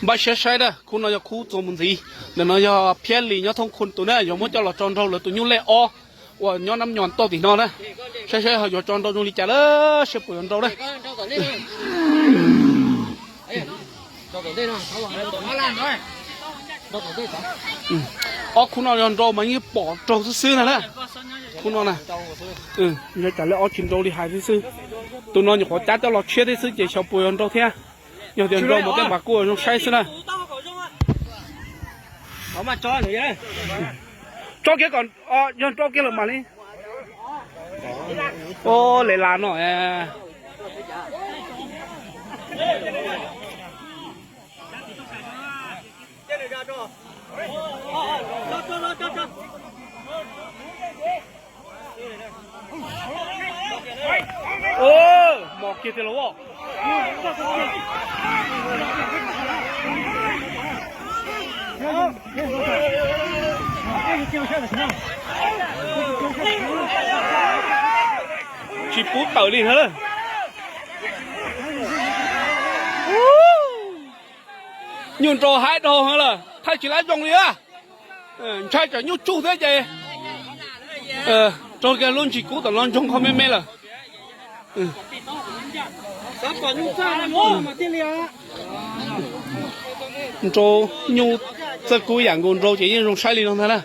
Npaj siab saib na, khub no yog khub txuas mus ntxiv. Ntawm no yog Phiab Lis nyob Thoob Khu tus na, yuav muab coj los tso nraug lawv tus nyuj lej ob uas nyob Nab Nyos toj tim no na. Saib saib ho yuav tso nraug zoo li cas lawm, saib puas yuav nraug na. Ob khub no yog nraug mas yeej pom nraug xwb xwb na na. Khub no na, tsam lej ob tsis nraug li hais xwb xwb. Tus no nyuam qhuav cab coj los tshiab thiab xwb ces xyov puas yuav nraug thiab. Yog tias nraug mas tej npam kuj zoo saib xwb na. Tso kiag kom, yog nraug kiag lawm mam li. Ua le las no. Mos kiag tiag los as. Tsis pub tawm li na. Nyuj nraug haib dhau lawm, thaij tsis lab zoo li a. Ntshai tsam nyuj tsuj thiab ces raug kiag lub ntsis kub tom no ntsoog qhov me me lawm. Nraug nyuj txawj kub yam nkaus nraug ces yeej zoo saib li no ntag na.